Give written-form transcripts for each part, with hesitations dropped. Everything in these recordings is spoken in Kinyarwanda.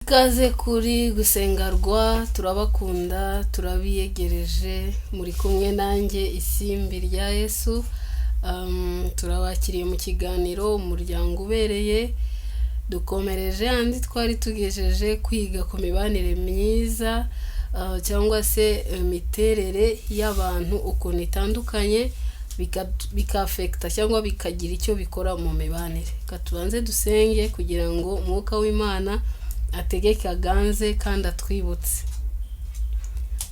Ikaze kuri Gusenga turabakunda, turabiyegereje, muri kumwe nanjye Isimbi rya Yesu. Turabakiriye mu kiganiro Umuryango Ubereye. Dukomereje andi twari tugejeje kwiga ku mibanire myiza, cyangwa se imiterere y'abantu ukuntu itandukanye, bikafekita cyangwa bikagira icyo bikora mu mibanire. Reka tubanze dusenge kugira ngo Umwuka w'Imana ategeke, aganze kandi atwibutse.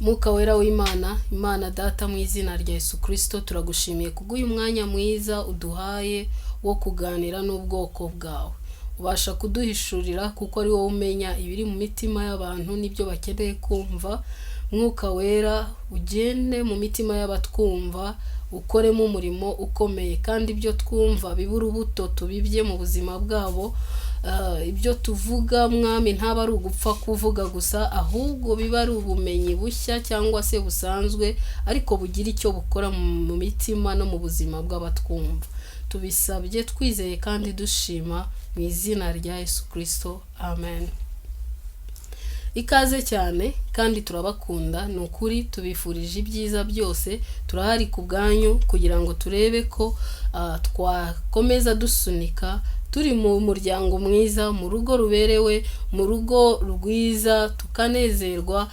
Mwuka Wera w'Imana, Imana Data, mu izina rya Yesu Kirisito, turagushimiye kubw'uyu mwanya mwiza uduhaye wo kuganira n'ubwoko bwawe. Ubasha kuduhishurira kuko ari wowe umenya ibiri mu mitima y'abantu n'ibyo bakeneye kumva. Mwuka Wera, ugende mu mitima y'abatwumva, ukoremo umurimo ukomeye, kandi ibyo twumva bibe urubuto tubibye mu buzima bwabo. Ibyo tuvuga, Mwami, ntaba ari ugupfa kuvuga gusa, ahubwo biba ari ubumenyi bushya cyangwa se busanzwe, ariko bugira icyo bukora mu mitima no mu buzima bw'abatwumva. Tubisabye twizeye kandi dushima mu izina rya Yesu Kirisito, amen. Ikaze cyane kandi turabakunda, ni ukuri tubifurije ibyiza byose. Turahari ku bwanyu kugira ngo turebe ko twakomeza dusunika turi mu muryango mwiza, mu rugo ruberewe, mu rugo rwiza, tukanezerwa.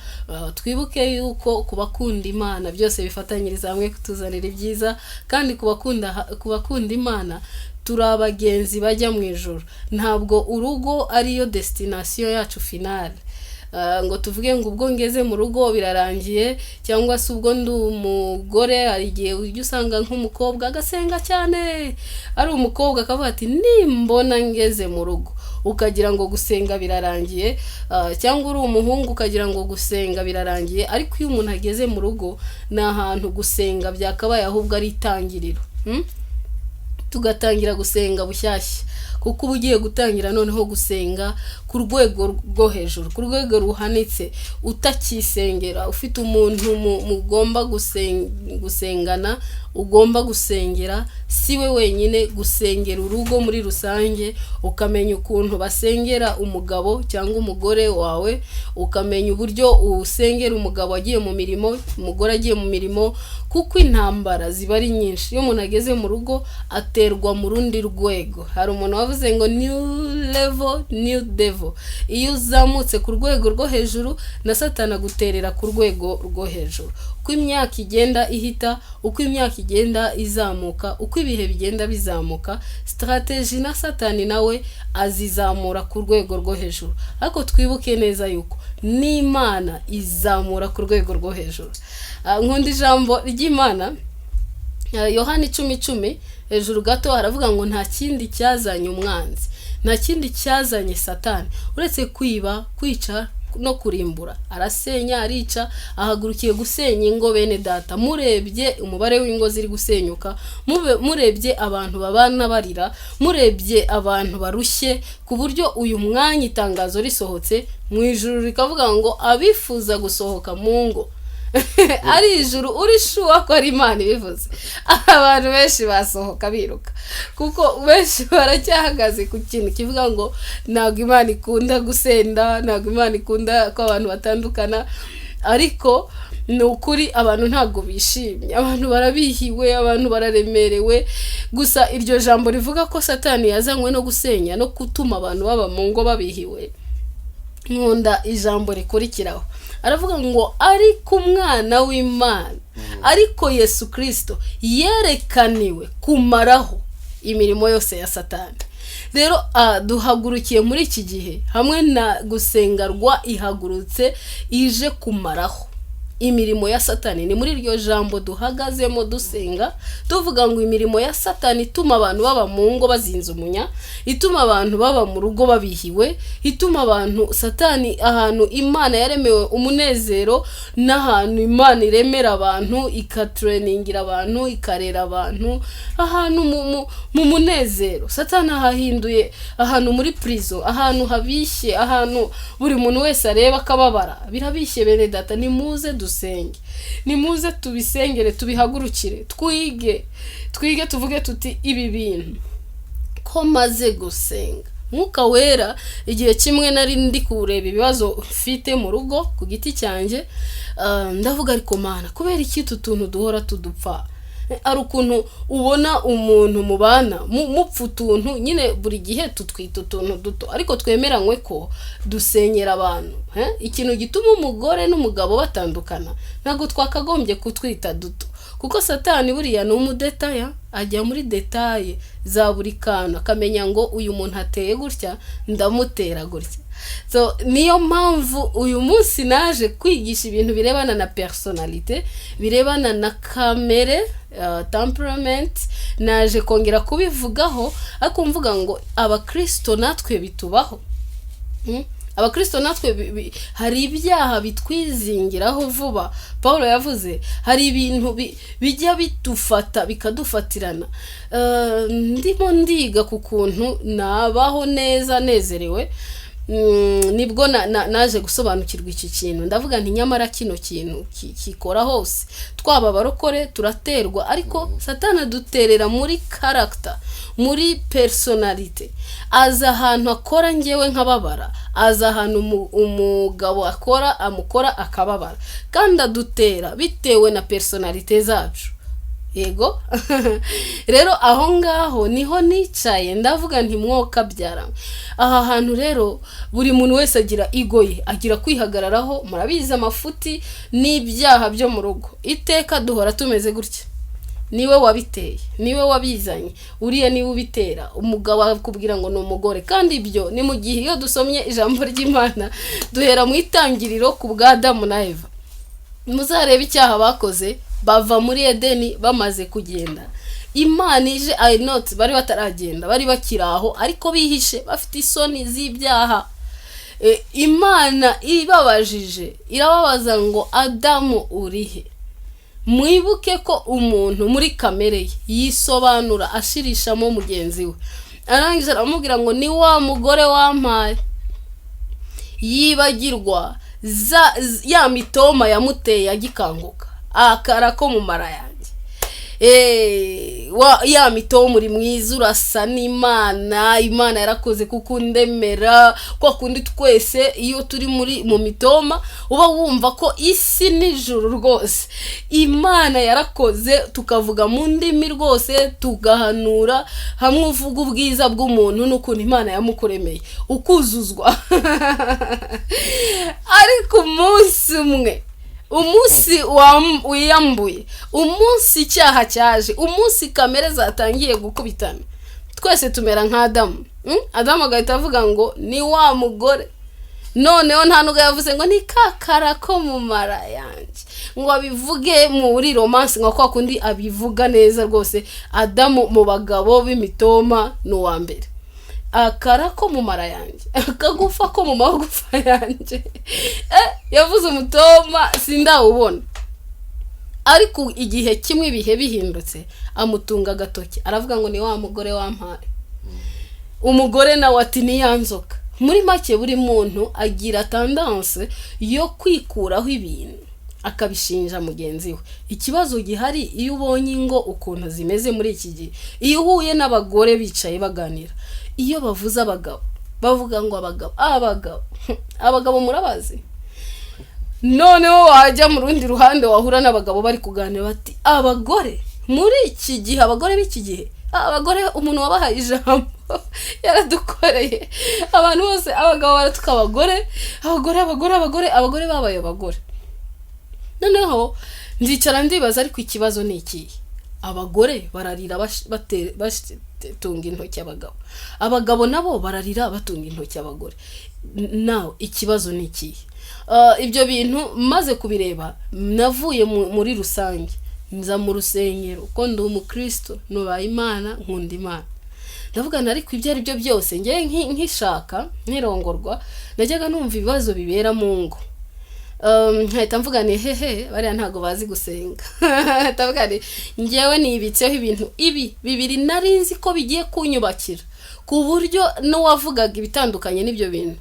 Twibuke yuko ku bakunda Imana byose bifatanyiriza hamwe kutuzanira ibyiza, kandi ku bakunda Imana turi abagenzi bajya mu ijuru. Ntabwo urugo ariyo destination yacu finale, ngo tuvuge ngo ubwo ngeze mu rugo birarangiye, cyangwa se ubwo ndi umugore. Hari igihe ujya usanga nk'umukobwa agasenga cyane, ari umukobwa, akavuga ati: "Nimbona ngeze mu rugo", ukagira ngo gusenga birarangiye, cyangwa uri umuhungu ukagira ngo gusenga birarangiye. Ariko iyo umuntu ageze mu rugo, ni ahantu gusenga byakabaye ahubwo ari itangiriro. Tugatangira gusenga bushyashya, kuko uba ugiye gutangira noneho gusenga ku rwego rwo hejuru, ku rwego ruhanitse, utakisengera, ufite umuntu mugomba gusengana, ugomba gusengera, si we wenyine, gusengera urugo muri rusange, ukamenya ukuntu basengera umugabo cyangwa umugore wawe, ukamenya uburyo usengera umugabo agiye mu mirimo, umugore agiye mu mirimo, kuko intambara ziba ari nyinshi. Iyo umuntu ageze mu rugo aterwa mu rundi rwego. Hari umuntu wavuze ngo "New level, new devil". Iyo uzamutse ku rwego rwo hejuru, na Satani aguterera ku rwego rwo hejuru. Uko imyaka igenda ihita, uko imyaka igenda izamuka, uko ibihe bigenda bizamuka, strategy na Satani nawe azizamura ku rwego rwo hejuru. Ariko twibuke neza yuko n'Imana izamura ku rwego rwo hejuru. Nkunda ijambo ry'Imana, Yohani 10:10, hejuru gato haravuga ngo nta kindi cyazanye umwanzi, nta kindi cyazanye Satani uretse kwiba, kwica no kurimbura. Arasenya, arica, ahagurukiye gusenya ingo. Bene Data, murebye umubare w'ingo ziri gusenyuka, murebye abantu babana barira, murebye abantu barushye, ku buryo uyu mwanya itangazo risohotse mu ijuru rikavuga ngo abifuza gusohoka mu ngo, ari ijuru, uri sure ko ari Imana ibivuze, abantu benshi basohoka biruka, kuko benshi baracyahagaze ku kintu kivuga ngo ntabwo Imana ikunda gusenda, ntabwo Imana ikunda ko abantu batandukana. Ariko ni ukuri, abantu ntabwo bishimye, abantu barabihiwe, abantu bararemerewe. Gusa iryo jambo rivuga ko Satani yazanywe no gusenya no gutuma abantu baba mu ngo babihiwe, nkunda ijambo rikurikiraho. Aravuga ngo ariko Umwana w'Imana, ariko Yesu Kirisito yerekaniwe kumaraho imirimo yose ya Satani. Rero duhagurukiye muri iki gihe hamwe na Gusenga ihagurutse ije kumaraho imirimo ya Satani. Ni muri iryo jambo duhagazemo dusenga, tuvuga ngo imirimo ya Satani ituma abantu baba mu ngo bazinze umunya, ituma abantu baba mu rugo babihiwe, ituma abantu Satani, ahantu Imana yaremewe umunezero n'ahantu Imana iremera abantu, ikatrainingira abantu, ikarera abantu, ahantu mu munezero, Satani ahahinduye ahantu muri prison, ahantu habishye, ahantu buri muntu wese areba akababara. Birabishye, bene Data. Nimuze dusenge, nimuze tubisengere, tubihagurukire, twige, twige, tuvuge tuti: "Ibi bintu ko maze gusenga Mwuka Wera, igihe kimwe nari ndi kureba ibibazo mfite mu rugo ku giti cyanjye, ndavuga: "Ariko Mana, kubera iki utu tuntu duhora tudupfa?" Hari ukuntu ubona umuntu mubana mupfa utuntu nyine buri gihe, tutwita utuntu duto, ariko twemeranywe ko dusenyera abantu. Ikintu gituma umugore n'umugabo batandukana ntabwo twakagombye kutwita duto, kuko Satani buriya ni umudetaya, ajya muri détails za buri kantu, akamenya ngo uyu muntu ateye gutya, ndamutera gutya. So niyo mpamvu uyu munsi naje kwigisha ibintu birebana na personnalité, birebana na kamere, temperament. Naje kongera kubivugaho, ariko mvuga ngo abakristo natwe bitubaho. Abakristo natwe hari ibyaha bitwizingiraho vuba. Paul yavuze hari ibintu bijya bidufata, bikadufatirana. Ndimo ndiga ku kuntu nabaho neza nezerewe, nibwo naje gusobanukirwa iki kintu. Ndavuga nti nyamara kino kintu kikora hose, twaba abarokore turaterwa, ariko Satana aduterera muri caractère, muri personnalité. Aza ahantu akora ngewe nkababara, aza ahantu umugabo akora, amukora akababara, kandi adutera bitewe na personnalité zacu. Yego, rero aho ngaho niho nicaye, ndavuga nti mwokabyara aha hantu rero buri muntu wese agira ego ye, agira kwihagararaho. Murabizi, amafuti n'ibyaha byo mu rugo, iteka duhora tumeze gutya: niwe wabiteye, niwe wabizanye, uriya niwe ubitera. Umugabo akubwira ngo ni umugore, kandi ibyo ni mu gihe iyo dusomye ijambo ry'Imana, duhera mu itangiriro ku bwa Adamu na Eva, muzarebe icyaha bakoze bava muri Edeni. Bamaze kugenda, Imana ije ayinoti, bari bataragenda, bari bakiri aho, ariko bihishe, bafite isoni z'ibyaha. Imana ibabajije, irababaza ngo: "Adamu urihe?" Mwibuke ko umuntu muri kamere ye yisobanura ashirishamo mugenzi we. Arangije aramubwira ngo ni wa mugore wampaye. Yibagirwa ya mitoma yamuteye agikanguka: "Akara ko mu mara yanjye." Ya mitoma: "Uri mwiza, urasa n'Imana, Imana yarakoze kuko undemera." Kwa kundi twese iyo turi muri mu mitoma uba wumva ko isi n'ijuru rwose, Imana yarakoze, tukavuga mu ndimi rwose, tugahanura hamwe, uvuga ubwiza bw'umuntu n'ukuntu Imana yamukuremeye, ukuzuzwa. Ariko umunsi umwe, umunsi wiyambuye, umunsi icyaha cyaje, umunsi kamere zatangiye gukubitana, twese tumera nka Adamu. Adamu agahita avuga ngo ni wa mugore. Noneho nta nubwo yavuze ngo ni kakara ko mu mara yanjye, ngo abivuge muri romance nka kwa kundi abivuga neza rwose. Adamu mu bagabo b'imitoma ni uwa mbere: "Akara ko mu mara yanjye, akagufa ko mu magufa yanjye." Yavuze umutoma sindawubona. Ariko igihe kimwe ibihe bihindutse, amutunga agatoki, aravuga ngo ni wa mugore wampaye. Umugore nawe ati ni ya nzoka. Muri make, buri muntu agira tendance yo kwikuraho ibintu akabishinja mugenzi we. Ikibazo gihari, iyo ubonye ingo ukuntu zimeze muri iki gihe, iyo uhuye n'abagore bicaye baganira, iyo bavuze abagabo, bavuga ngo abagabo, abagabo, abagabo, murabazi. Noneho wajya mu rundi ruhande, wahura n'abagabo bari kuganira, bati abagore muri iki gihe, abagore b'iki gihe, abagore, umuntu wabahaye ijambo yaradukoreye. Abantu bose, abagabo baratuka abagore, abagore, abagore, abagore, abagore babaye abagore. Noneho ndicara ndibaza: ariko ikibazo ni ikihe? Abagore bararira batunga intoki abagabo, abagabo nabo bararira batunga intoki abagore. Nawe ikibazo ni ikihe? Ibyo bintu maze kubireba, navuye muri rusange nza mu rusengero, ko ndi umukristo, nubaha Imana, nkunda Imana. Ndavuga, ariko ibyo ari byo byose, ngewe nkishaka, nkirongorwa, najyaga numva ibibazo bibera mu ngo, nkahita mvuga ni hehe, bariya ntabwo bazi gusenga. Ndavuga ni ngewe nibitseho ibintu ibi bibiri nari nzi ko bigiye kunyubakira, ku buryo n'uwavugaga ibitandukanye n'ibyo bintu,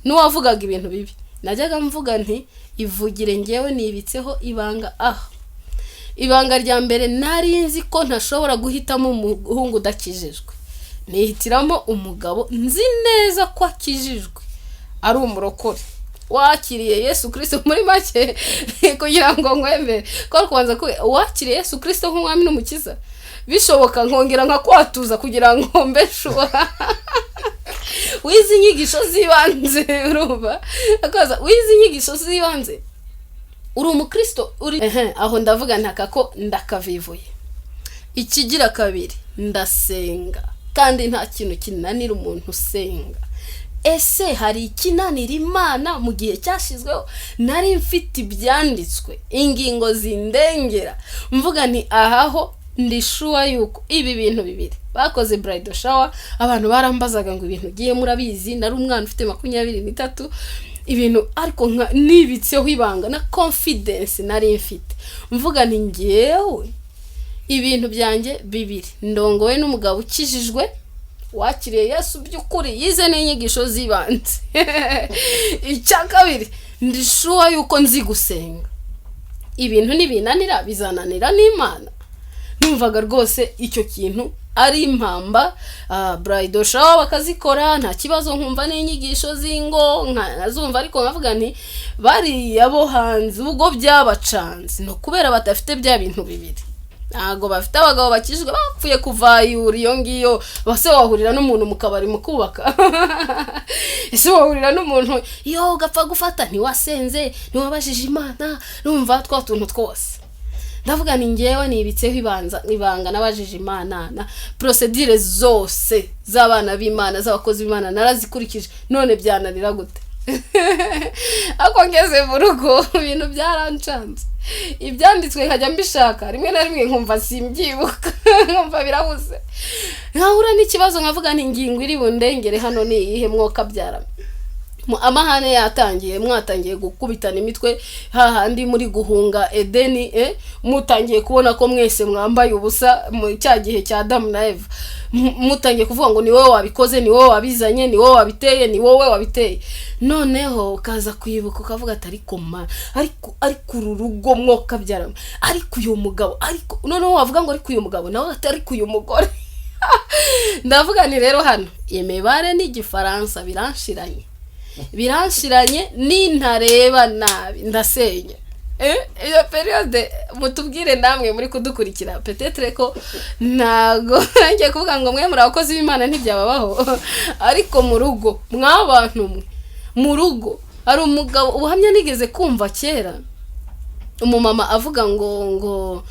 n'uwavugaga ibintu bibi, najyaga mvuga nti ivugire, ngewe nibitseho ibanga aha. Ibanga rya mbere, nari nzi ko ntashobora guhitamo umuhungu udakijijwe. Nihitiramo umugabo nzi neza ko akijijwe, ari umurokore wakiriye Yesu Kirisito. Muri make, kugira ngo nkwemere ko ari kubanza wakiriye Yesu Kirisito nk'umwami n'umukiza, bishoboka nkongera nkakwatuza kugira ngo mbe sure wize inyigisho z'ibanze. Urumva, akaza wize inyigisho z'ibanze, uri umukristo uri ehe. Aho ndavuga ntaka ko ndakavivuye. Ikigira kabiri, ndasenga, kandi nta kintu kinanira umuntu usenga. Ese hari ikinanira Imana mu gihe cyashyizweho? Nari mfite ibyanditswe, ingingo zindengera, mvuga nti ahaho ndi sure yuko ibi bintu bibiri. Bakoze bridal shower, abantu barambazaga ngo ibintu ugiye murabizi. Nari umwana ufite 23, ibintu ariko nibitseho ibanga na confidence nari mfite, mvuga nti ngewe ibintu byanjye bibiri: ndongowe n'umugabo ukijijwe, wakiriye Yesu by'ukuri, yize n'inyigisho z'ibanze. Icya kabiri, ndi sure yuko nzi gusenga. Ibintu nibinanira, bizananira n'Imana. Numvaga rwose icyo kintu ari impamba. Bridal shower bakazikora nta kibazo, nkumva n'inyigisho z'ingo nkazumva, ariko nkavuga nti bariya bo hanze ubwo byabacanze ni ukubera badafite bya bintu bibiri, ntabwo bafite abagabo bakijijwe, bapfuye kuvayura iyo ngiyo. Base wahurira n'umuntu mu kabari mukubaka? Ese wahurira n'umuntu iyo ugapfa gufata, ntiwasenze, ntiwabajije Imana? Numva twa tuntu twose, ndavuga ni ngewe nibitseho ibanza ibanga, nabajije Imana na procédure zose z'abana b'Imana, z'abakozi b'Imana, narazikurikije, none byananira gute? Ariko ngeze mu rugo ibintu byarancanze. Ibyanditswe nkajya mbishaka, rimwe na rimwe nkumva simbyibuka, nkumva birabuze, nkahura n'ikibazo, nkavuga nti ingingo iri bundengere hano ni iyihe? Mwokabyara amahane yatangiye, mwatangiye gukubitana imitwe hahandi muri guhunga Edeni, mutangiye kubona ko mwese mwambaye ubusa mu cya gihe cya Adamu na Eva. Mutangiye kuvuga ngo ni wowe wabikoze, ni wowe wabizanye, ni wowe wabiteye, ni wowe wabiteye. Noneho ukaza kwibuka ukavuga ati ariko ma, ariko uru rugo mwokabyara, ariko uyu mugabo, ariko noneho wavuga ngo ariko uyu mugabo nawe ati ariko uyu mugore. Ndavuga ni rero hano imibare n'igifaransa biranshiranye, biranshiranye, nintareba nabi ndasenya. Iyo période mutubwire namwe muri kudukurikira. Peut-être ko ntago ngiye kuvuga ngo mwe muri abakozi b'Imana ntibyababaho, ariko mu rugo, mwabantu mwe, mu rugo hari umugabo, ubuhamya nigeze kumva kera, umumama avuga ngo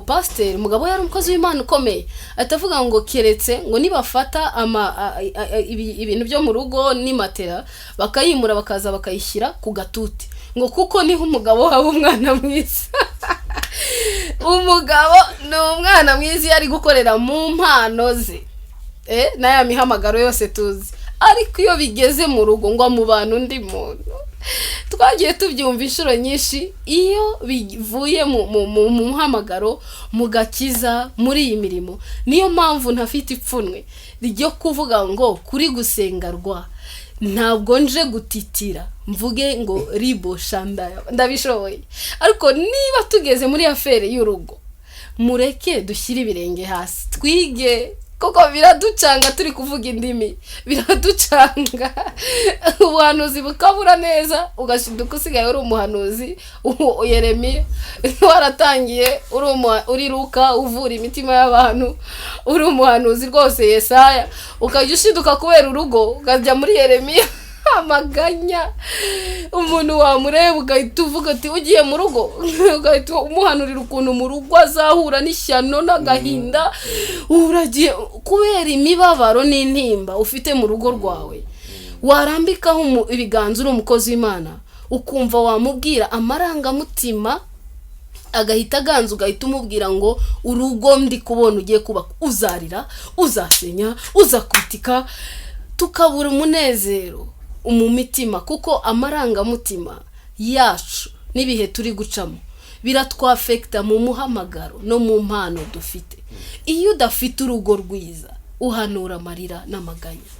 pasiteri, umugabo we yari umukozi w'Imana ukomeye, ahita avuga ngo keretse ngo nibafata ibintu byo mu rugo n'imatera bakayimura, bakaza bakayishyira ku gatuti, ngo kuko niho umugabo waba umwana mwiza. Umugabo ni umwana mwiza iyo ari gukorera mu mpano ze n'aya mihamagaro yose tuzi, ariko iyo bigeze mu rugo ngo amubana undi muntu. Twagiye tubyumva inshuro nyinshi, iyo bivuye mu muhamagaro, mu gakiza, muri iyi mirimo. Niyo mpamvu ntafite ipfunwe ryo kuvuga ngo kuri gusenga rwa ntabwo nje gutitira mvuge ngo ribo shandaya ndabishoboye, ariko niba tugeze muri affaire y'urugo, mureke dushyire ibirenge hasi twige, kuko biraducanga turi kuvuga indimi, biraducanga, ubuhanuzi bukabura neza, ugashiduka usigaye uri umuhanuzi Yeremiya, waratangiye uri Luka uvura imitima y'abantu, uri umuhanuzi rwose Yesaya, ukajya ushiduka kubera urugo ukajya muri Yeremiya, amaganya. Umuntu wamureba ugahita uvuga ati ugiye mu rugo, ugahita umuhanurira ukuntu mu rugo azahura n'ishyano n'agahinda. Uragiye kubera imibabaro n'intimba ufite mu rugo rwawe, warambikaho ibiganza uri umukozi w'Imana, ukumva wamubwira, amarangamutima agahita aganza, ugahita umubwira ngo urugo ndi kubona ugiye kubaka uzarira, uzasenya, uzakubitika, tukabura umunezero mu mitima, kuko amarangamutima yacu n'ibihe turi gucamo biratwafekita mu muhamagaro no mu mpano dufite. Iyo udafite urugo rwiza, uhanura amarira n'amaganya.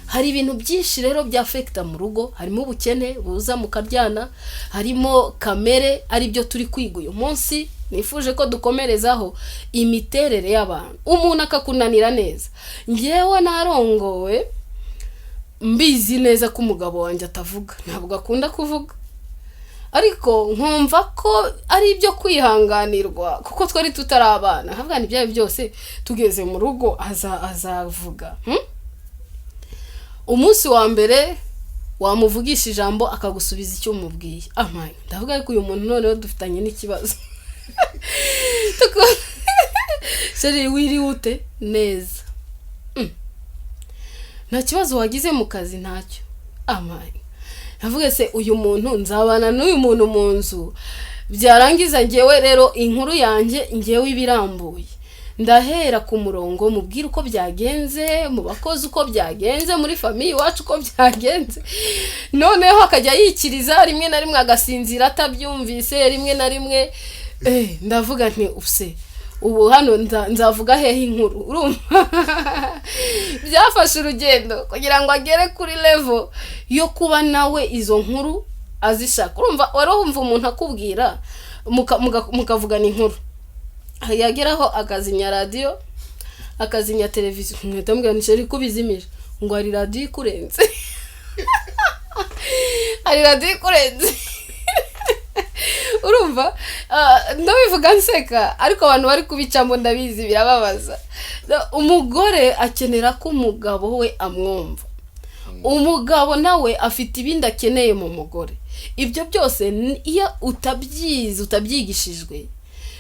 Hari ibintu byinshi rero byafekita mu rugo, harimo ubukene buza mukaryana, harimo kamere, aribyo turi kwiga uyu munsi. Nifuje ko dukomerezaho imiterere y'abantu. Umuntu akakunanira neza. Ngewe narongowe mbizi neza ko umugabo wanjye atavuga, ntabwo akunda kuvuga, ariko nkumva ko ari ibyo kwihanganirwa kuko twari tutari abana. Nkavuga ibyo ari byose tugeze mu rugo azavuga. Umunsi wa mbere wamuvugisha ijambo akagusubiza icyo umubwiye. Amaye, ndavuga ariko uyu muntu noneho dufitanye n'ikibazo. Chéri, wiriwe ute? Neza. Nta kibazo wagize mu kazi? Ntacyo. Amaye, ndavuga se uyu muntu nzabana n'uyu muntu mu nzu byarangiza? Ngewe rero inkuru yanjye ngewe ibirambuye, ndahera ku murongo mubwire uko byagenze mu bakozi, uko byagenze muri famille iwacu, uko byagenze. Noneho akajya yikiriza, rimwe na rimwe agasinzira atabyumvise, rimwe na rimwe ndavuga nti use ubu hano nzavuga hehe inkuru? Urumva byafashe urugendo kugira ngo agere kuri level yo kuba nawe izo nkuru azishaka. Urumva wari wumva umuntu akubwira mukavugana inkuru, yageraho akazimya radiyo, akazimya televiziyo, nkahita mubwira nti: "Chéri, ko ubizimije?" Ngo: "Hari radiyo ikurenze, hari radiyo ikurenze." Urumva ndabivuga nseka, ariko abantu bari kubicamo ndabizi birababaza. Umugore akenera ko umugabo we amwumva, umugabo nawe afite ibindi akeneye mu mugore. Ibyo byose iyo utabyize, utabyigishijwe,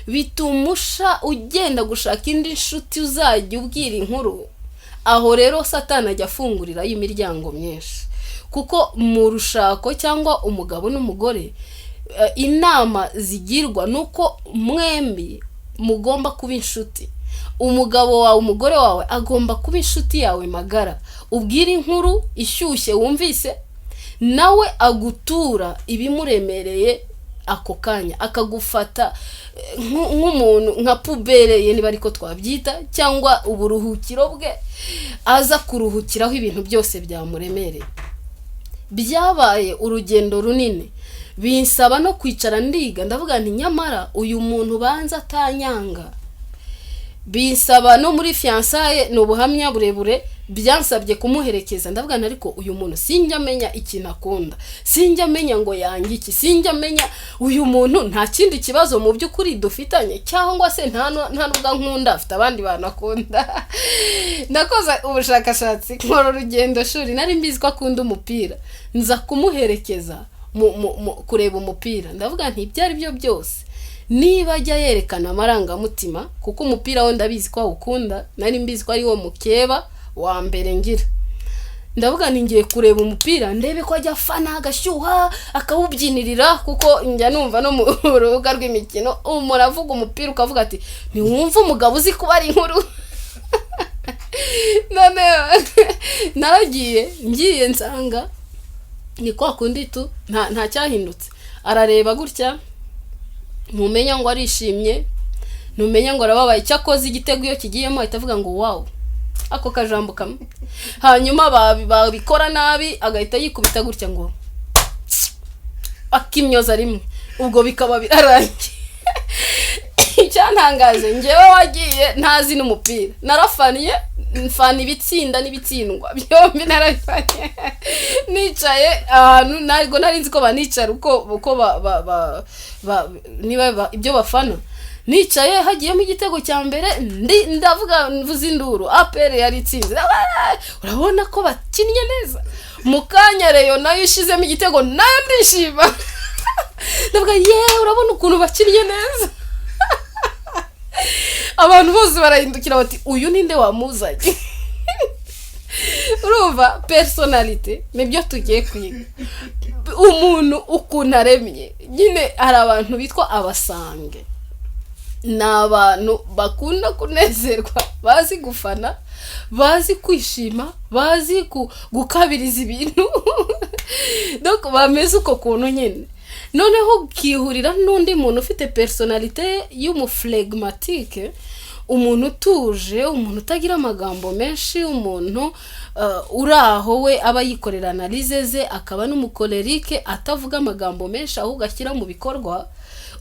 bituma usha ugenda gushaka indi nshuti uzajya ubwira inkuru. Aho rero Satani ajya afungurirayo imiryango myinshi, kuko mu rushako cyangwa umugabo n'umugore, inama zigirwa ni uko mwembi mugomba kuba inshuti. Umugabo wawe, umugore wawe agomba kuba inshuti yawe magara, ubwira inkuru ishyushye wumvise, nawe agutura ibimuremereye ako kanya, akagufata nk'umuntu nka poubelle ye, niba ariko twabyita, cyangwa uburuhukiro bwe aza kuruhukiraho ibintu byose byamuremereye. Byabaye urugendo runini, binsaba no kwicara ndiga, ndavuga nti nyamara uyu muntu ubanza atanyanga. Bisaba no muri fiançailles, ni ubuhamya burebure, byansabye kumuherekeza. Ndavuga nti ariko uyu muntu sinjya amenya ikintu akunda, sinjya amenya ngo yange iki, sinjya amenya uyu muntu nta kindi kibazo mu by'ukuri dufitanye, cyangwa se nta nubwo ankunda, afite abandi bantu akunda. Nakoze ubushakashatsi, nkora urugendo shuri. Nari mbizi ko akunda umupira, nza kumuherekeza mu kureba umupira. Ndavuga nti ibyo ari byo byose, niba ajya yerekana amarangamutima, kuko umupira we ndabizi ko awukunda, nari mbizi ko ari wo mukeba wa mbere ngira. Ndavuga nti ngiye kureba umupira ndebe ko ajya afana agashyuha akawubyinirira, kuko njya numva no mu rubuga rw'imikino umuntu avuga umupira ukavuga ati ntiwumva umugabo uzi kuba ari inkuru. None naragiye, ngiye nsanga ni kwa kundi tu, nta cyahindutse. Arareba gutya, ntumenya ngo arishimye, ntumenya ngo arababaye. Icyakoze igitego iyo kigiyemo ahita avuga ngo "Wow", ako kajambo kamwe. Hanyuma babikora nabi agahita yikubita gutya ngo akimyoza rimwe, ubwo bikaba birarangiye. Icyantangaje, ngewe wagiye ntazi n'umupira, narafaniye, mfana ibitsinda n'ibitsindwa byombi, narabifanye. Nicaye ahantu ntabwo nari nzi ko banicara uko niba ibyo bafana. Nicaye hagiyemo igitego cya mbere, ndavuga, mvuze induru, APR yari itsinze, urabona ko bakinnye neza. Mu kanya Rayon nayo ishizemo igitego, nayo ndishima, ndavuga: "Yewe, urabona ukuntu bakinnye neza." Abantu bose barahindukira bati: "Uyu ninde wamuzanye?" Urumva personnalité nibyo tugiye kwiga, umuntu ukuntu aremye nyine. Hari abantu bitwa abasanguins, ni abantu bakunda kunezerwa, bazi gufana, bazi kwishima, bazi gukabiriza ibintu. Donc bameze uko kuntu nyine. Noneho ukihurira n'undi muntu ufite personnalité y'umuflegmatique. Umuntu utuje, umuntu utagira amagambo menshi, umuntu uri aho we aba yikorera analyse ze, akaba n'umucolérique, atavuga amagambo menshi ahubwo ashyira mu bikorwa.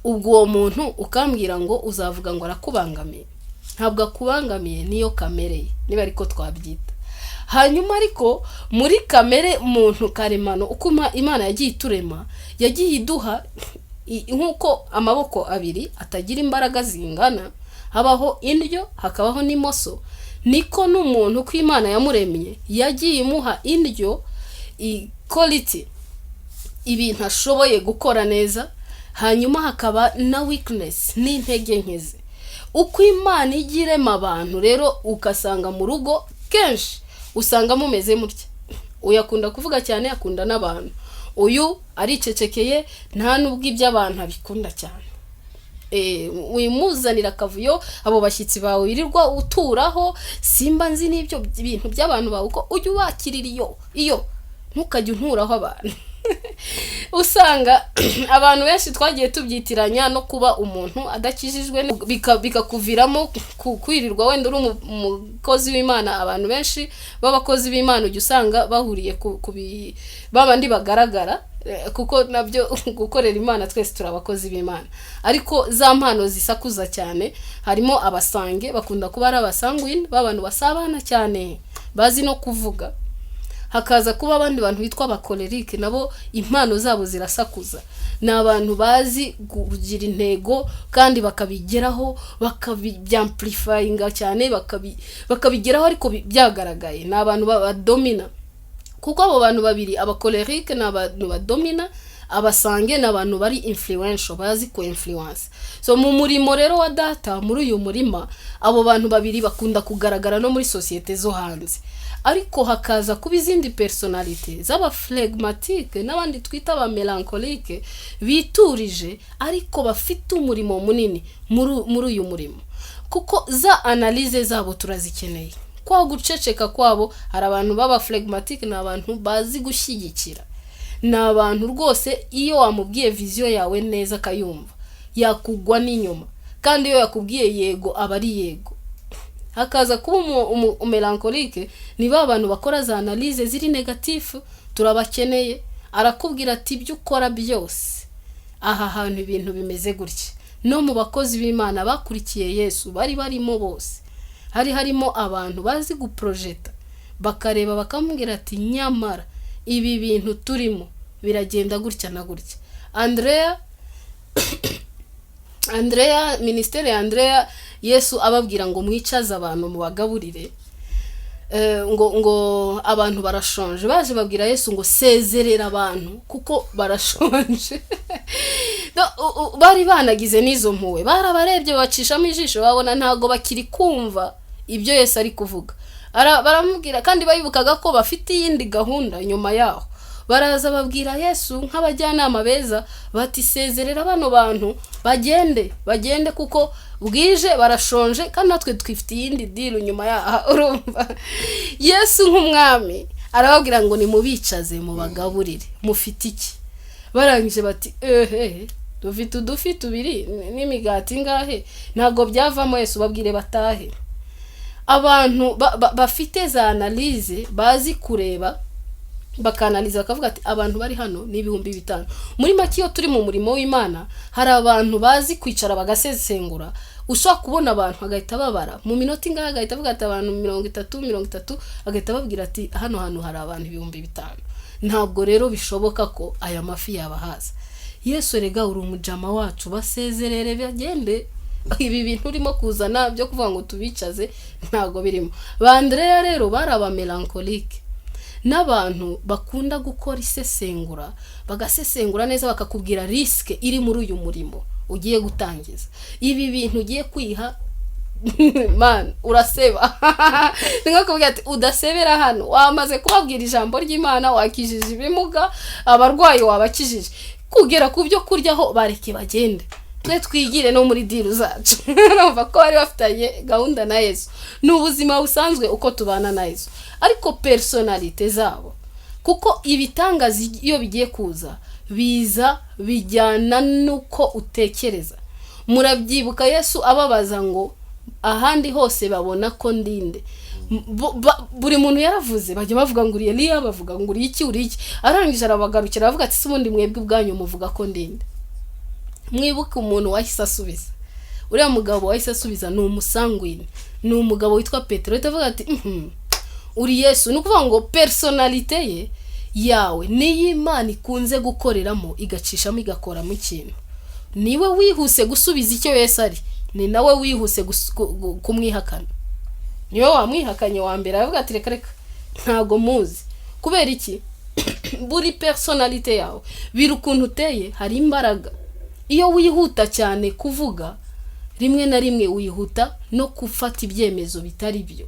Ubwo uwo muntu ukambwira ngo uzavuga ngo arakubangamiye? Ntabwo akubangamiye, niyo kamere ye, niba ariko twabyita. Hanyuma ariko muri kamere muntu karemano, uko Imana yagiye iturema, yagiye iduha nk'uko amaboko abiri atagira imbaraga zingana, habaho indyo hakabaho n'imoso, niko n'umuntu uko Imana yamuremye yagiye imuha indyo, quality, ibintu ashoboye gukora neza, hanyuma hakaba na weakness n'intege nke ze. Uko Imana ijya irema abantu rero, ugasanga mu rugo kenshi usanga mumeze mutya: uyu akunda kuvuga cyane, akunda n'abantu, uyu aricecekeye, nta n'ubwo iby'abantu abikunda cyane. Wimuzanira akavuyo, abo bashyitsi bawe wirirwa uturaho, simba nzi n'ibyo bintu by'abantu bawe, uko ujya ubakirira iyo ntukajye unturaho abantu. Usanga abantu benshi twagiye tubyitiranya no kuba umuntu adakijijwe, bikakuviramo kwirirwa wenda uri umukozi w'Imana. Abantu benshi b'abakozi b'Imana ujya usanga bahuriye ku babandi bagaragara, kuko nabyo gukorera Imana, twese turi abakozi b'Imana, ariko za mpano zisakuza cyane harimo abasanguin, bakunda kuba ari abasanguin, b'abantu basabana cyane, bazi no kuvuga. Hakaza kuba abandi bantu bitwa abacolérique, nabo impano zabo zirasakuza, ni abantu bazi kugira intego kandi bakabigeraho, bakabyamplifyinga cyane, bakabigeraho ariko byagaragaye. Ni abantu badomina, kuko abo bantu babiri, abacolérique ni abantu badomina, abasanguin ni abantu bari influential, bazi ku influence. So mu murimo rero wa Data, muri uyu murima, abo bantu babiri bakunda kugaragara no muri sosiyete zo hanze. Ariko hakaza kuba izindi personnalité z'abaflegmatique n'abandi twita abamélancolique, biturije ariko bafite umurimo munini muri uyu murimo, kuko za analyse zabo turazikeneye, kwa guceceka kwabo. Hari abantu b'abaflegmatique, ni abantu bazi gushyigikira, ni abantu rwose iyo wamubwiye vision yawe neza akayumva, yakugwa n'inyuma, kandi iyo yakubwiye yego aba ari yego. Hakaza kuba umumélancolique, ni ba bantu bakora za analyse ziri négatif, turabakeneye. Arakubwira ati: "Ibyo ukora byose, aha hantu ibintu bimeze gutya." No mu bakozi b'Imana bakurikiye Yesu bari barimo bose, hari harimo abantu bazi guprojeta, bakareba bakamubwira ati: "Nyamara ibi bintu turimo biragenda gutya na gutya." Andrea, ministère ya Andrea, Yesu ababwira ngo: "Mwicaze abantu mubagaburire," ngo abantu barashonje. Baje babwira Yesu ngo: "Sezerera abantu kuko barashonje." No, bari banagize n'izo mpuhwe, barabarebye babacishamo ijisho, babona ntabwo bakiri kumva ibyo Yesu ari kuvuga. Baramubwira, kandi bayibukaga ko bafite iyindi gahunda nyuma yaho. Baraza babwira Yesu nk'abajyanama beza bati: "Sezerera bano bantu bagende, bagende kuko bwije, barashonje, kandi natwe twifite iyindi deal nyuma yaha." Urumva, Yesu nk'umwami arababwira ngo: "Nimubicaze mubagaburire, mufite iki?" Barangije bati: "Ehe, dufite udufi tubiri n'imigati ingahe, ntabwo byavamo." Yesu: "Babwire batahe." Abantu bafite za analyse, bazi kureba, bakanaliza, bakavuga ati: "Abantu bari hano ni 5000." Muri make, iyo turi mu murimo w'Imana, hari abantu bazi kwicara bagasesengura. Ushobora kubona abantu agahita babara mu minota ingahe, agahita avuga ati: "Abantu 30, 30," agahita ababwira ati: "Hano hantu hari abantu 5000, ntabwo rero bishoboka ko aya mafi yabahaza." "Yesu, rega uri umujama wacu, basezerere bagende, ibi bintu urimo kuzana byo kuvuga ngo tubicaze ntabwo birimo." Ba Andrea rero bari abamélancolique, n'abantu bakunda gukora isesengura, bagasesengura neza, bakakubwira risque iri muri uyu murimo ugiye gutangiza, ibi bintu ugiye kwiha, man, uraseba. Ni nko kuvuga ati: "Udasebera hano, wamaze kubabwira ijambo ry'Imana, wakijije ibimuga, abarwayi wabakijije, kugera ku byo kuryaho bareke bagende, twe twigire no muri deal zacu." Urumva ko bari bafitanye gahunda na Yesu. Ni ubuzima busanzwe uko tubana na Yesu, ariko personnalité zabo, kuko ibitangaza iyo bigiye kuza biza bijyana n'uko utekereza. Murabyibuka Yesu ababaza ngo: Ahandi hose babona ko ndinde. Buri muntu yaravuze, bajya bavuga ngo uri Eliya, bavuga ngo uri iki, uri iki. Arangije arabagarukira, aravuga ati: "Se ubundi mwebwe ubwanyu muvuga ko ndinde?" Mwibuke umuntu wahise asubiza, uriya mugabo wahise asubiza ni umusanguine, ni umugabo witwa Petero. Ahita avuga ati: Uri Yesu." Ni ukuvuga ngo personnalité ye yawe niyo Imana ikunze gukoreramo, igacishamo, igakoramo ikintu. Niwe wihuse gusubiza icyo Yesu ari, ni nawe wihuse kumwihakana. Niwe wamwihakanye wa mbere, aravuga ati: "Reka reka, ntago muzi." Kubera iki? Buri personnalité yawe, biri ukuntu uteye, hari imbaraga. Iyo wihuta cyane kuvuga, rimwe na rimwe wihuta no gufata ibyemezo bitari byo,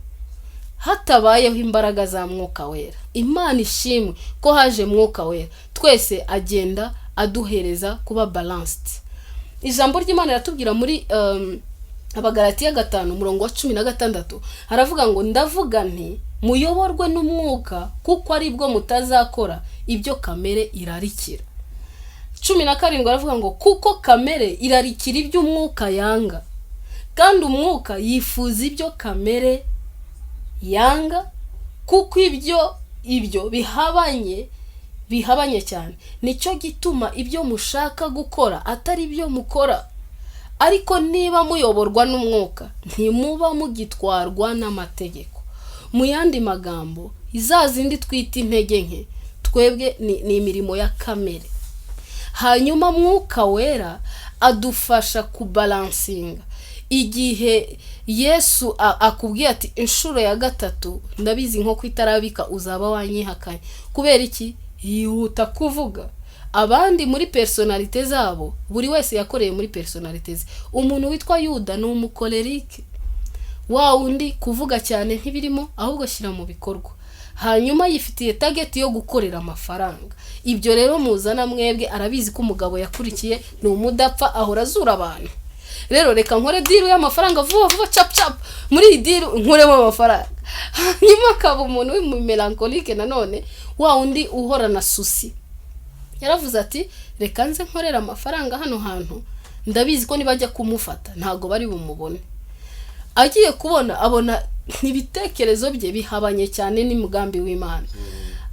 hatabayeho imbaraga za Mwuka Wera. Imana ishimwe ko haje Mwuka Wera, twese agenda aduhereza kuba balanced. Ijambo ry'Imana riratubwira muri Abagalatiya 5 umurongo wa 16, haravuga ngo: "Ndavuga nti muyoborwe n'Umwuka, kuko aribwo mutazakora ibyo kamere irarikira." 17 aravuga ngo: "Kuko kamere irarikira ibyo Umwuka yanga, kandi Umwuka yifuza ibyo kamere yanga, kuko ibyo bihabanye cyane. Nicyo gituma ibyo mushaka gukora atari byo mukora. Ariko niba muyoborwa n'Umwuka, ntimuba mugitwarwa n'amategeko." Mu yandi magambo, za zindi twita intege nke twebwe ni imirimo ya kamere. Hanyuma Mwuka Wera adufasha kubalansinga. Igihe Yesu akubwiye ati: "Inshuro ya gatatu ndabizi, nko itarabika uzaba wanyihakanye," kubera iki yihuta kuvuga? Abandi muri personnalité zabo, buri wese yakoreye muri personnalité ze. Umuntu witwa Yuda ni umucolérique, wa wundi kuvuga cyane ntibirimo, ahubwo shyira mu bikorwa. Hanyuma yifitiye target yo gukorera amafaranga. Ibyo rero muzana mwebwe, arabizi ko umugabo yakurikiye ni umudapfa, ahora azura abantu. Rero reka nkore deal y'amafaranga vuba vuba, capu capu, muri iyi deal nkuremo amafaranga. Hanyuma akaba umuntu w'umumélancolique nanone, wa wundi uhorana souci. Yaravuze ati: "Reka nze nkorere amafaranga hano hantu, ndabizi ko nibajya kumufata ntabwo bari bumubone." Agiye kubona, abona ibitekerezo bye bihabanye cyane n'umugambi w'Imana.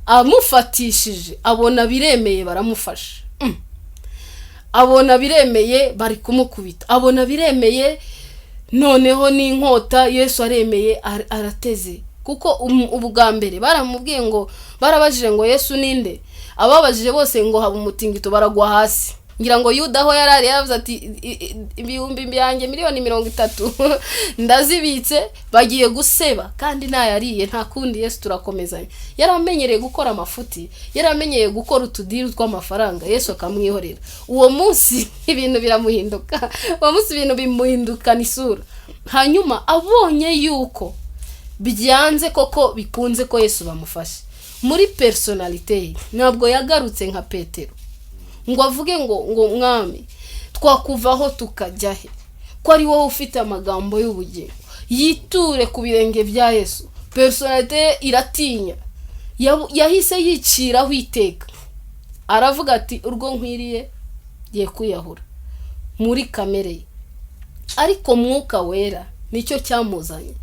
Amufatishije, abona biremeye, baramufasha. Abona biremeye, bari kumukubita. Abona biremeye, noneho n'inkota Yesu aremeye, arateze. Kuko ubwa mbere baramubwiye ngo, barabajije ngo: "Yesu ninde?" Ababajije bose ngo haba umutingito, baragwa hasi. Ngira ngo Yuda aho yari ari yaravuze ati: "Ibihumbi byanjye miliyoni 30 ndazibitse, bagiye guseba kandi ntayariye, nta kundi, Yesu turakomezanya." Yari amenyereye gukora amafuti, yari amenyereye gukora utudeal tw'amafaranga, Yesu akamwihorera. Uwo munsi ibintu biramuhinduka, uwo munsi ibintu bimuhindukana isura. Hanyuma abonye yuko byanze koko bikunze ko Yesu bamufashe, muri personnalité ye ntabwo yagarutse nka Petero ngo avuge ngo: "Mwami, twakuvaho tukajya he, ko ari wowe ufite amagambo y'ubugingo?" Yiture ku birenge bya Yesu. Personnalité ye iratinya. Yahise yiciraho iteka, aravuga ati: "Urwo nkwiriye ngiye kwiyahura," muri kamere ye. Ariko Mwuka Wera nicyo cyamuzanye.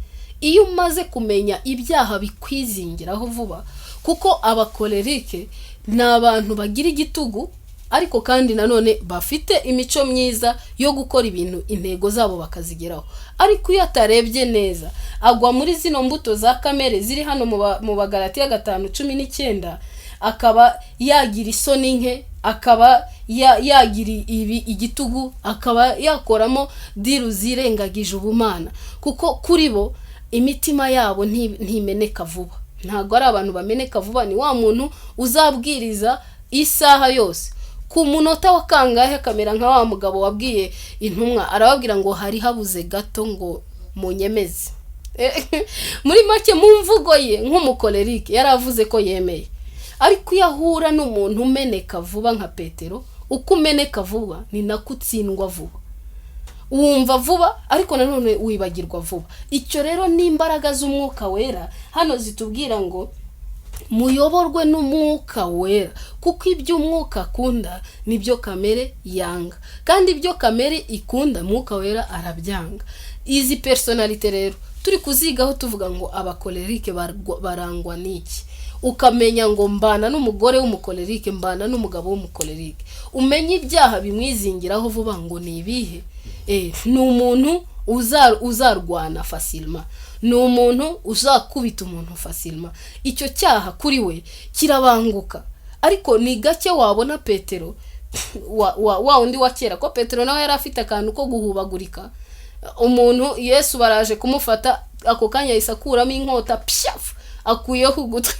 Iyo umaze kumenya ibyaha bikwizingiraho vuba, kuko abacolérique ni abantu bagira igitugu, ariko kandi nanone bafite imico myiza yo gukora ibintu, intego zabo bakazigeraho. Ariko iyo atarebye neza, agwa muri zino mbuto za kamere ziri hano mu Bagalatiya 5:19, akaba yagira isoni nke, akaba yagira ibi igitugu, akaba yakoramo deal zirengagije ubumana. Kuko kuri bo imitima yabo ntimeneka vuba, ntabwo ari abantu bameneka vuba. Ni wa muntu uzabwiriza isaha yose, ku munota wa kangahe akamera nka wa mugabo wabwiye intumwa, arababwira ngo: "Hari habuze gato ngo munyemeze." Muri make, mu mvugo ye nk'umucolérique, yari avuze ko yemeye. Ariko iyo ahura n'umuntu umeneka vuba nka Petero, uko umeneka vuba ni nako utsindwa vuba. Wumva vuba, ariko nanone wibagirwa vuba. Icyo rero ni imbaraga z'Umwuka Wera hano zitubwira ngo Muyoborwe n'Umwuka Wera, kuko ibyo Umwuka akunda nibyo kamere yanga, kandi ibyo kamere ikunda Mwuka Wera arabyanga. Izi personnalité rero turi kuzigaho, tuvuga ngo abacolérique barangwa n'iki? Ukamenya ngo mbana n'umugore w'umucolérique, mbana n'umugabo w'umucolérique, umenye ibyaha bimwizingiraho vuba ngo ni ibihe. Ni umuntu uzarwana facilement, ni umuntu uzakubita umuntu facilement, icyo cyaha kuri we kirabanguka. Ariko ni gake wabona Petero wa wundi wa kera, ko Petero nawe yari afite akantu ko guhubagurika. Umuntu Yesu baraje kumufata, ako kanya yahise akuramo inkota, pyafu, akuyeho ugutwi.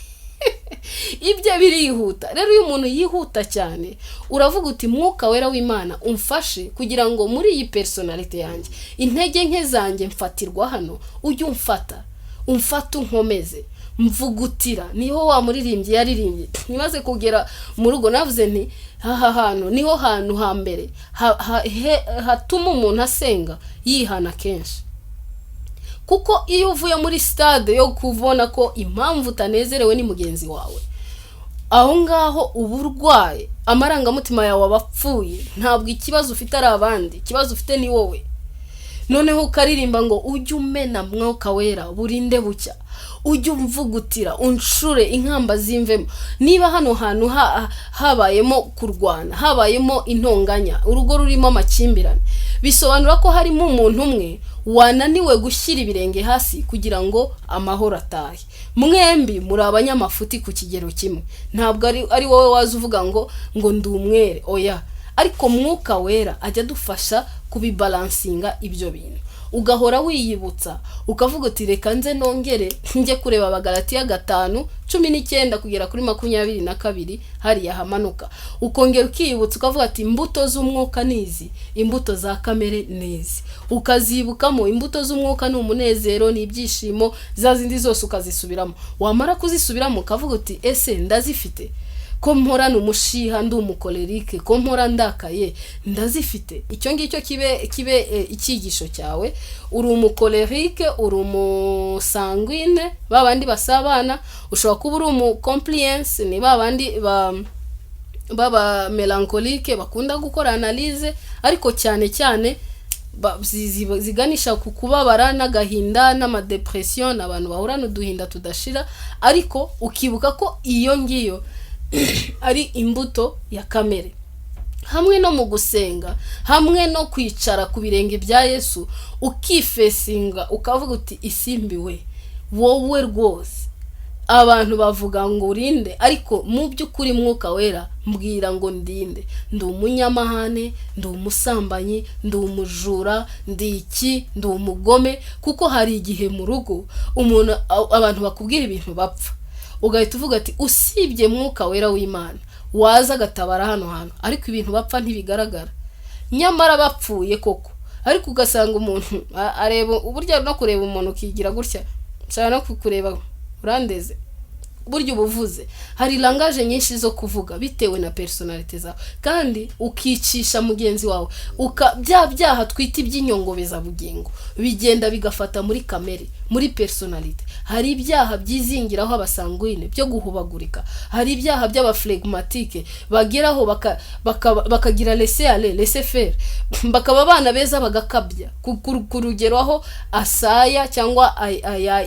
Ibyo birihuta. Rero iyo umuntu yihuta cyane, uravuga uti: "Mwuka Wera w'Imana, umfashe kugira ngo muri iyi personnalité yanjye, intege nke zanjye mfatirwa hano, ujye umfata, umfata, unkomeze, mvugutira." Niho wa muririmbyi yaririmbye. Ntimaze kugera mu rugo, navuze nti: "Aha hantu niho hantu hambere hatuma umuntu asenga yihana kenshi." Kuko iyo uvuye muri stade yo kubona ko impamvu utanezerewe ni mugenzi wawe, aho ngaho uba urwaye, amarangamutima yawe aba apfuye. Ntabwo ikibazo ufite ari abandi, ikibazo ufite ni wowe. Noneho ukaririmba ngo: "Ujye umena, Mwuka Wera, burinde bucya, ujye umvugutira, uncure inkamba zimvemo." Niba hano hantu habayemo kurwana, habayemo intonganya, urugo rurimo amakimbirane, bisobanura ko harimo umuntu umwe wananiwe gushyira ibirenge hasi kugira ngo amahoro atahe. Mwembi muri abanyamafuti ku kigero kimwe. Ntabwo ari wowe waza uvuga ngo ndi umwere, oya. Ariko Mwuka Wera ajya adufasha kubibalansinga ibyo bintu. Ugahora wiyibutsa, ukavuga uti: "Reka nze nongere njye kureba Abagalatiya 5:19 kugera kuri 22 hariya hamanuka." Ukongera ukiyibutsa, ukavuga ati: "Imbuto z'Umwuka ni izi, imbuto za kamere ni izi." Ukazibukamo. Imbuto z'Umwuka ni umunezero, ni ibyishimo, za zindi zose ukazisubiramo. Wamara kuzisubiramo, ukavuga uti: "Ese ndazifite? Ko mporana umushiha, ndi umucolérique, ko mpora ndakaye, ndazifite?" Icyo ngicyo kibe icyigisho cyawe. Uri umucolérique, uri umusanguine, ba bandi basabana. Ushobora kuba uri umucompliance, ni ba bandi ba baba mélancolique, bakunda gukora analyse, ariko cyane cyane ziganisha ku kubabara n'agahinda n'amadépression, ni abantu bahorana uduhinda tudashira. Ariko ukibuka ko iyo ngiyo ari imbuto ya kamere. Hamwe no mu gusenga, hamwe no kwicara ku birenge bya Yesu, ukifesinga, ukavuga uti: "Isimbi we, wowe rwose abantu bavuga ngo urinde, ariko mu by'ukuri Mwuka Wera, mbwira ngo ndinde. Ndi umunyamahane, ndi umusambanyi, ndi umujura, ndi iki, ndi umugome." Kuko hari igihe mu rugo umuntu, abantu bakubwira ibintu bapfa, ugahita uvuga ati: "Usibye Mwuka Wera w'Imana waza agatabara hano hantu, ariko ibintu bapfa ntibigaragara, nyamara bapfuye koko." Ariko ugasanga umuntu areba uburyo no kureba umuntu ukigira gutya, nshobora no kukureba urandeze. Burya uba uvuze. Hari langage nyinshi zo kuvuga bitewe na personnalité zawe, kandi ukicisha mugenzi wawe bya byaha twita iby'inyongobezabugingo bigenda bigafata muri kamere, muri personnalité. Hari ibyaha byizingiraho abasanguine byo guhubagurika, hari ibyaha by'abaflegmatique bageraho bakagira laisser aller, laisser faire, bakaba abana beza, bagakabya ku rugero aho asaya cyangwa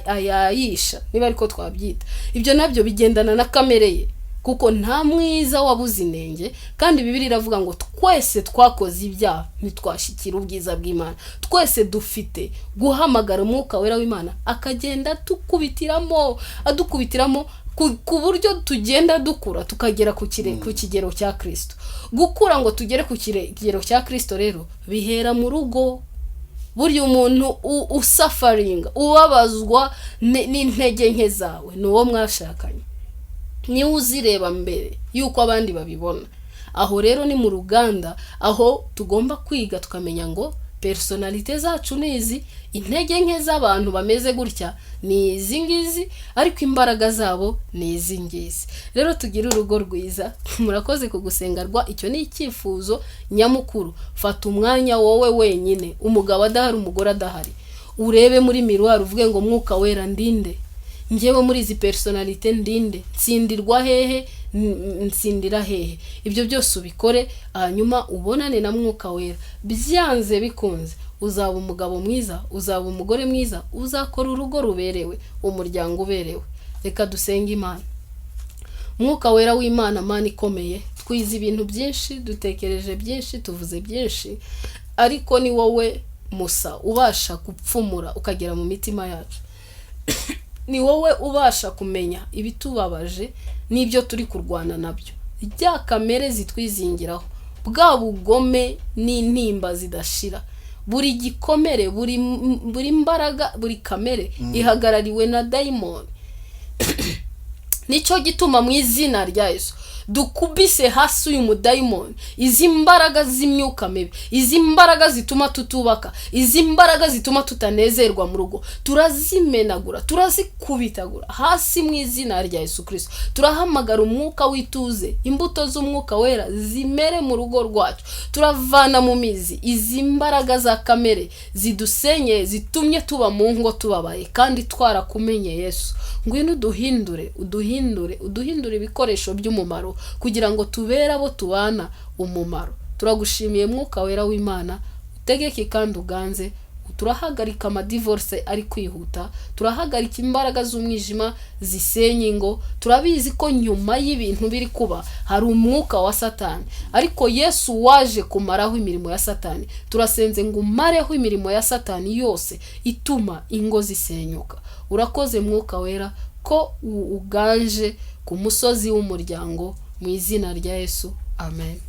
ayayisha, niba ariko twabyita. Ibyo nabyo bigendana na kamere ye, kuko nta mwiza wabuze inenge. Kandi Bibiliya iravuga ngo twese twakoze ibyaha, ntitwashyikira ubwiza bw'Imana. Twese dufite guhamagara Umwuka Wera w'Imana, akagenda adukubitiramo, adukubitiramo ku buryo tugenda dukura tukagera ku kigero cya Kirisito. Gukura ngo tugere ku kigero cya Kirisito rero bihera mu rugo. Burya umuntu usufferinga, ubabazwa n'intege nke zawe, ni uwo mwashakanye, niwe uzireba mbere y'uko abandi babibona. Aho rero ni mu ruganda, aho tugomba kwiga tukamenya ngo personnalité zacu ni izi, intege nke z'abantu bameze gutya ni izi ngizi, ariko imbaraga zabo ni izi ngizi. Rero tugire urugo rwiza. Murakoze ku gusenga rwa icyo ni icyifuzo nyamukuru. Fata umwanya wowe wenyine, umugabo adahari, umugore adahari, urebe muri miroir, uvuge ngo: "Mwuka Wera, ndinde?" Ngewe muri izi personnalité ndinde? Nsindirwa hehe? Nsindira hehe? Ibyo byose ubikore, hanyuma ubonane na Mwuka Wera. Byanze bikunze uzaba umugabo mwiza, uzaba umugore mwiza, uzakora urugo ruberewe, umuryango uberewe. Reka dusenge Imana. Mwuka Wera w'Imana, Mana ikomeye, twize ibintu byinshi, dutekereje byinshi, tuvuze byinshi, ariko ni wowe Musa ubasha gupfumura ukagera mu mitima yacu. Ni wowe ubasha kumenya ibitubabaje n'ibyo turi kurwana nabyo, rya kamere zitwizingiraho, bwa bugome n'intimba zidashira, buri gikomere, buri mbaraga, buri kamere ihagarariwe na dayimoni. Nicyo gituma mu izina rya Yesu dukubise hasi uyu mudayimoni, izi mbaraga z'imyuka mibi, izi mbaraga zituma tutubaka, izi mbaraga zituma tutanezerwa mu rugo, turazimenagura, turazikubitagura hasi mu izina rya Yesu Kirisito. Turahamagara umwuka w'ituze, imbuto z'Umwuka Wera zimere mu rugo rwacu. Turavana mu mizi izi mbaraga za kamere zidusenyeye, zitumye tuba mu ngo tubabaye kandi twarakumenye. Yesu, ngwino uduhindure, uduhindure, uduhindure ibikoresho by'umumaro kugira ngo tubere abo tubana umumaro. Turagushimiye, Mwuka Wera w'Imana, utegeke kandi uganze. Turahagarika amadivorce ari kwihuta, turahagarika imbaraga z'umwijima zisenya ingo. Turabizi ko nyuma y'ibintu biri kuba hari umwuka wa Satani, ariko Yesu waje kumaraho imirimo ya Satani. Turasenze ngo umareho imirimo ya Satani yose ituma ingo zisenyuka. Urakoze, Mwuka Wera, ko uganje ku musozi w'umuryango. Mu izina rya Yesu, amen.